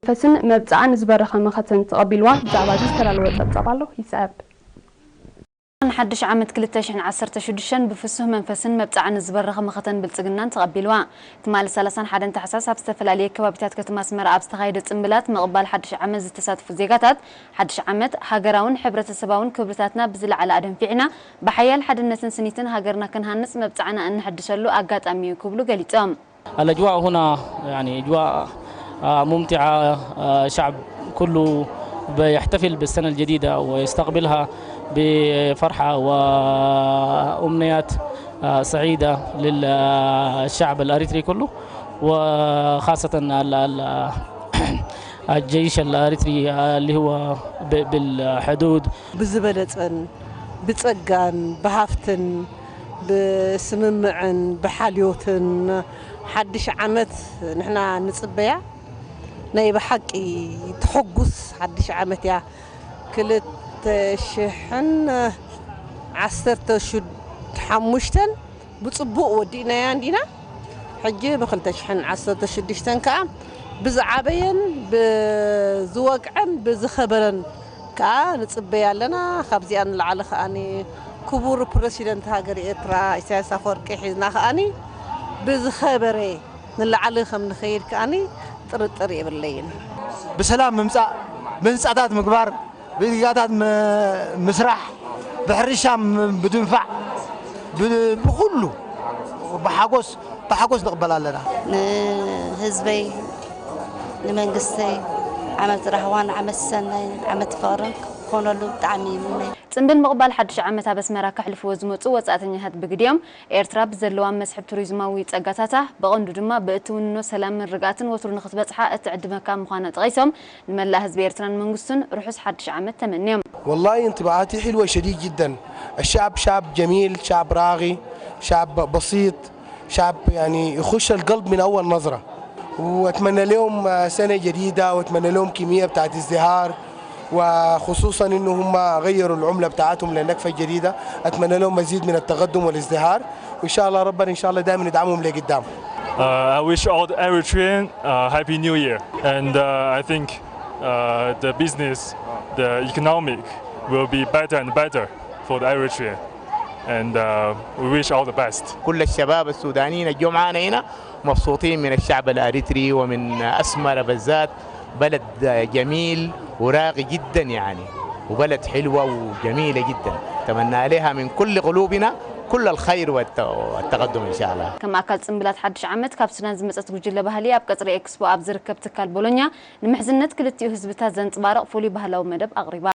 ፈስን መብጽዓን ዝበረኸ መኸተን ተቐቢልዋ። ብዛዕባ እዚ ዝተዳለወ ጸብጻብ ኣሎ፣ ይስዕብ። ንሓድሽ ዓመት ክልተ ሽሕን ዓሰርተ ሽዱሽተን ብፍሱህ መንፈስን መብጽዓን ዝበረኸ መኸተን ብልጽግናን ተቐቢልዋ። ትማሊ ሰላሳን ሓደን ታሕሳስ ኣብ ዝተፈላለየ ከባቢታት ከተማ ኣስመራ ኣብ ዝተኻየደ ጽምብላት ምቕባል ሓድሽ ዓመት ዝተሳተፉ ዜጋታት፣ ሓድሽ ዓመት ሃገራውን ሕብረተሰባውን ክብርታትና ብዝለዓለ ኣደንፊዕና ብሓያል ሓድነትን ስኒትን ሃገርና ክንሃንጽ መብጽዓና እነሐድሰሉ ኣጋጣሚ እዩ ክብሉ ገሊጾም። الأجواء هنا يعني أجواء آه، ممتعة. آه، شعب كله بيحتفل بالسنة الجديدة ويستقبلها بفرحة وأمنيات آه، سعيدة للشعب الأريتري كله، وخاصة ال- ال- الجيش الأريتري آه، اللي هو ب- بالحدود. ብዝበለጸን ብጸጋን ብሃፍትን ብስምምዕን ብሓልዮትን ሓድሽ ዓመት ንሕና ንጽበያ። ናይ ብሓቂ ትሕጉስ ሓድሽ ዓመት እያ። ክልተ ሽሕን ዓሰርተ ሓሙሽተን ብጽቡቕ ወዲእናያ እንዲና። ሕጂ ብ ክልተ ሽሕን ዓሰርተ ሽዱሽተን ከኣ ብዝዓበየን ብዝወግዐን ብዝኸበረን ከኣ ንጽበያ ኣለና። ካብዚኣ ንላዕሊ ከኣኒ ክቡር ፕረሲደንት ሃገር ኤርትራ ኢሳያስ ኣፈወርቂ ሒዝና ከኣኒ ብዝኸበረ ንላዕሊ ከም ንኸይድ ከኣኒ ጥርጥር የብለይን። ብሰላም ምምጻእ፣ ብህንጻታት ምግባር፣ ብጌጋታት ም- ምስራሕ፣ ብሕርሻ ም- ብድንፋዕ፣ ብ- ብኹሉ ብሓጎስ ብሓጎስ ንቕበል ኣለና። ንህዝበይ ንመንግስተይ ዓመት ራህዋን ዓመት ሰናይን ዓመት ፍቕርን ክኾነሉ ብጣዕሚ ይምነ። ጽምብል ምቕባል ሓድሽ ዓመት ኣብ ኣስመራ ከሕልፍዎ ዝመጹ ወጻእተኛታት ብግዲኦም፣ ኤርትራ ብዘለዋ መስሕብ ቱሪዝማዊ ጸጋታታ፣ ብቐንዱ ድማ ብእትውንኖ ሰላምን ርግኣትን ወትሩ ንኽትበጽሓ እትዕድመካ ምዃና ጠቒሶም፣ ንመላእ ህዝቢ ኤርትራን መንግስቱን ርሑስ ሓድሽ ዓመት ተመንዮም። والله انطباعاتي حلوة شديد جدا. الشعب شعب جميل، شعب راقي، شعب بسيط، شعب يعني يخش القلب من أول نظرة. وأتمنى لهم سنة جديدة، وأتمنى لهم كمية بتاعت ازدهار، وخصوصا إنه هم غيروا العملة بتاعتهم للنكفة الجديدة. أتمنى لهم مزيد من التقدم والازدهار، وإن شاء الله ربنا إن شاء الله دائما يدعمهم لقدام. Uh, I wish all the Eritrean uh, Happy New Year, and uh, I think uh, the business, the economic will be better and better for the Eritrea, and uh, we wish all the best. كل الشباب السودانيين الجو معانا هنا مبسوطين من الشعب الأريتري ومن أسمر بالذات. بلد جميل وراقي جدا يعني، وبلد حلوة وجميلة جدا. نتمنى لها من كل قلوبنا كل الخير والت- والتقدم إن شاء الله. ከም ኣካል ጽምብላት ሓድሽ ዓመት ካብ ሱዳን ዝመጸት ጉጅለ ባህሊ ኣብ ቀጽሪ ኤክስፖ ኣብ ዝርከብ ትካል ቦሎኛ ንምሕዝነት ክልቲኡ ህዝብታት ዘንጽባርቕ ፍሉይ ባህላዊ መደብ ኣቕሪባ።